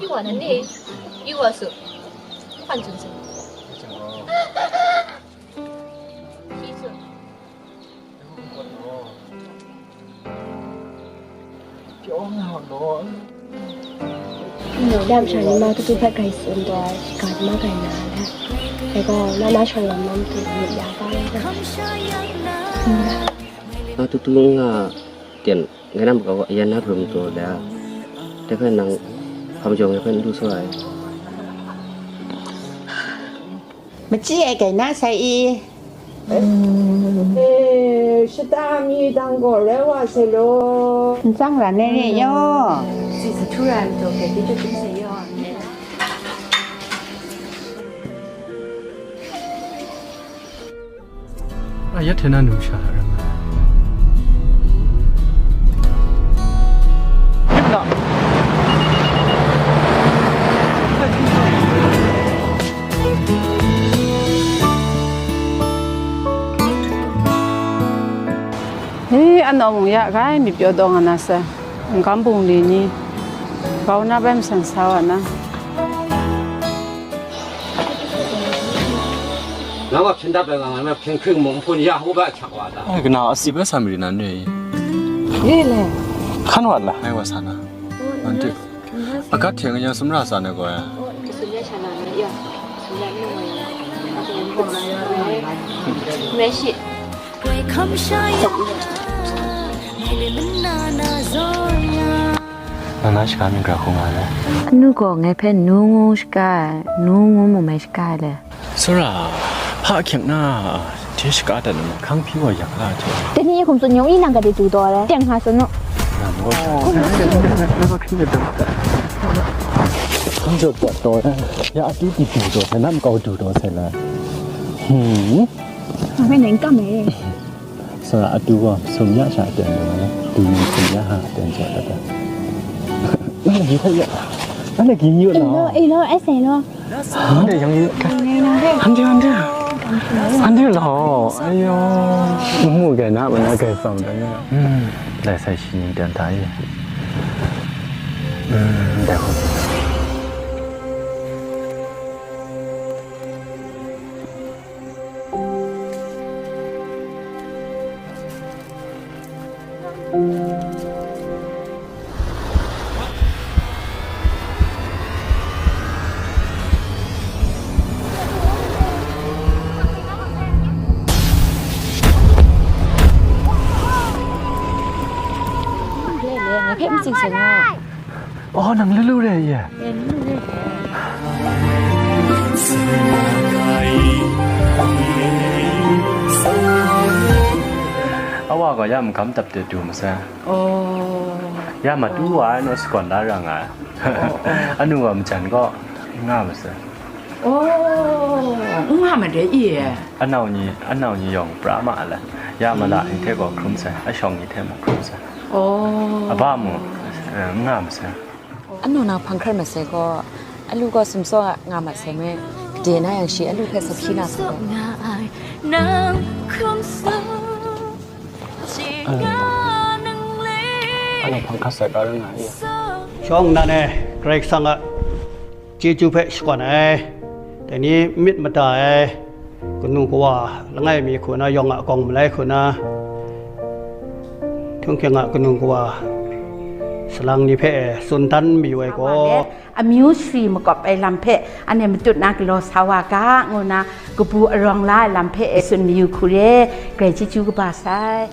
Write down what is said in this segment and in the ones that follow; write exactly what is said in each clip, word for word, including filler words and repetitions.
Yu wa na ni, yu wa su. Fan chun su. Shi su. Dam sha ni ma katu hpat gai tsun taw ai, shiga ma gai na le. Dai gaw, na na shawng lam na matu myit ya ba ai. Na tutu nga ten, ngai na makau yan na hprum taw le. Dai hpe nang hpa majaw ngai hpe n lu sa ai. Machyi ai gai na sai i. Eh, shata mi dang gaw rai wa sai law. N tsang ra ne ne yaw. Si sa htu rai majaw, gai di jut din sai yaw. A ya hte na nu sha ram. He, anawng mung ya gai, myit pyaw dawng nga na sa, n-gam bungli ni, grau na bai masan sa wa na. Nang a hpyen dat ai nga, ngai hpyen hkring mung hpun ya hku bai ahkyak wa ta? Ai, kana asi bai sa mari nan re. Ye le. Hkan wat la. Ngai wa sa na. Wan tu. Akat hte nga sumra sa na gaw ya. Rai shi. Nang na shaga mi gara hkung nga ai? Anu gaw ngai hpe nu ngu shaga ai, nu ngu mu mai shaga ai le. Tsawra, hpa hkyep na, hte shaga dat nna, hkang hpyi wa yak la hte. Dai ni hkum tsun yawng i nang gade du taw ai, teng nga tsun u. Hkang jaw pawt taw ai, ya atu di du taw sai, nam kau du taw sai la. Hmm. Nang hpe nang kam e. Tsawra atu gaw sum ya sha aten lu ai, tu ni sum ya ha aten jaw dat ai. Nang lagi hta ya, nang lagi yu law. Ilo, ilo, ai sai lo. Nang de yang yu. Nang de. Ande, ande. Ande law. Ayo. Mu gai na, ma na gai tsam dan ya. Hmm. Dai sai shi ni dan ta ye. Hmm, dai hku. Ngai hpe n tsing seng a. Oh, nang Lulu re ye? E, Lulu re. A wa gaw ya magam dap de du masai. Oh. Ya matu wa ai naw shakawn la ra nga ai. Oh, oh. Anu wa majan gaw n nga masai. Oh, n nga ma de i e. Anau ni, anau ni yawng pra ma ai le. Ya mala ni hte gaw hkrum sai, ashawng ni hte mung hkrum sai. Oh. Aba mung, eh, n nga masai. Anu nang hpang hkrat masai gaw, alu gaw sumsawng a nga masai me, de na yang shi alu hpe sa hpyi na sa gaw. Nang hkrum sa, nang le. Anu hpang hkrat sai ga rai nga ai. Shawng nnan e, Karai Kasang a chyeju hpe shakawn ai, dai ni myit mada ai, kanu kawa langai mi hku na, yawng a gawng malai hku na, htunghking a kanu kawa salang ni hpe tsun dan mayu ai gaw, amyu sari makawp ai lam hpe anhte matut na galaw sa wa ga, ngu na kabu arawng la ai lam hpe tsun mayu hku re, grai chyeju kaba sai.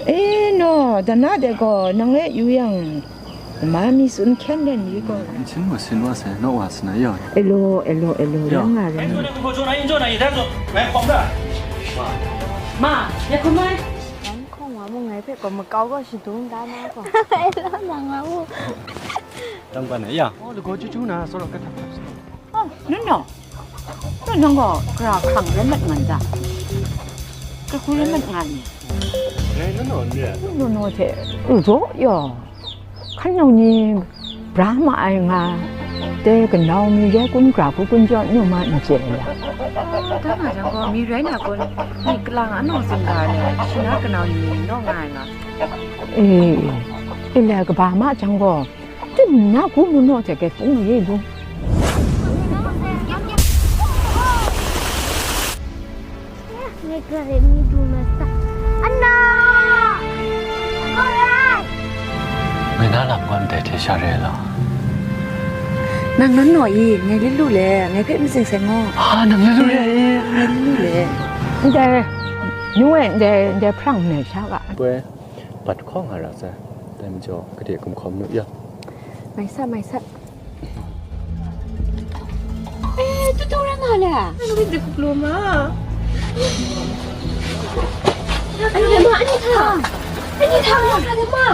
E, no, dana de gaw, nang e yu yang, ma mi tsun hkyen len mi gaw. N sin wa sin wa sai, naw wa sin na yaw. Elo, elo, elo, yaw. Yang nga rai. Ma, ya kumai. Yan hkawng wa mu ngai hpe gaw makau gaw shadung da na gaw. Elo, nang wa mu. Tang ban na ya. Oh, lagaw chyu chyu na, tsawra ka htap htap sa. Oh, no, no. No, nang gaw gara hkrang rai mat nga n ta? Gara hku rai mat nga ni? Rai, no, no, n re. No, no, hte, u jaw yaw. Hkan nau ni bra ma ai nga, dai kanau mi rai kun, gara hku kun jaw, nu ma n chye ya. Da nga jang gaw, mi rai na kun, mi kalang anau tsun ga le, shi na kanau ni naw nga ai nga. E, e le, kaba ma jang gaw, Tim na ku mu naw hte gai pung ye lu. Ngai na lam gaw ndai hte sha re ai law. Nang nan naw i, ngai Lulu le, ngai hpe myit seng seng gaw. Ah, nang Lulu re i. Ngai Lulu le. Ndai, nu e ndai, ndai hprang nai sha ga. Poi. Bat hkaw nga ra sai, dai majaw, gade gumhkawm nu ya. Mai sa, mai sa. Eh, tutu rai nga le. Nang rin de kup lu ma. Ani ma, ani hta. Ani hta, ani hta, ani ma.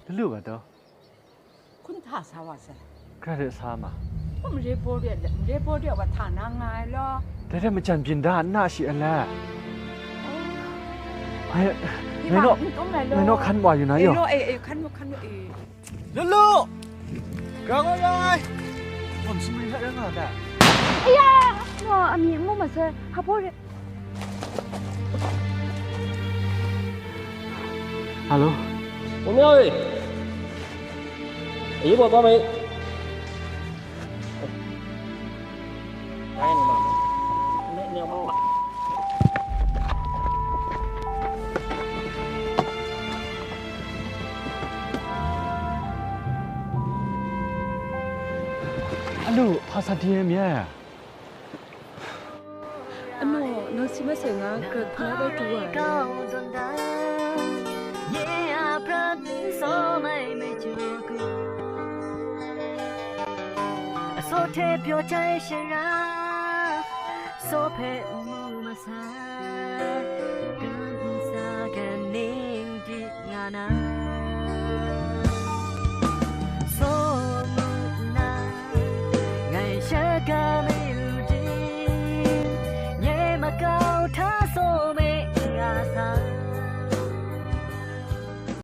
Lalu ga taw. Hkun hta sa wa sai. Gara de sa ma? Hkum re bawr de, re bawr de wa hta na nga ai law. Dai hte majan byin da n na shi a le. Oh. Ngai, ngai naw, ngai naw hkan wa yu na yaw. Eh, lo, eh, eh, hkan wa, hkan wa, eh. Lulu! Grang wa rai! Hkum sumri hta rai nga da. Aya! Naw, ami ngu ma sai, hka bawr de. Alo. Wu miau e. Ayi baw bam ai. Rai ni ma ma. Ni ni ma ma. Hpa san hti ai mi ai? Ano, nang si masai nga, grek hpa bai tu wa ai. 耶呀，brand new so mai me juku. So te pyo chai shara, so pe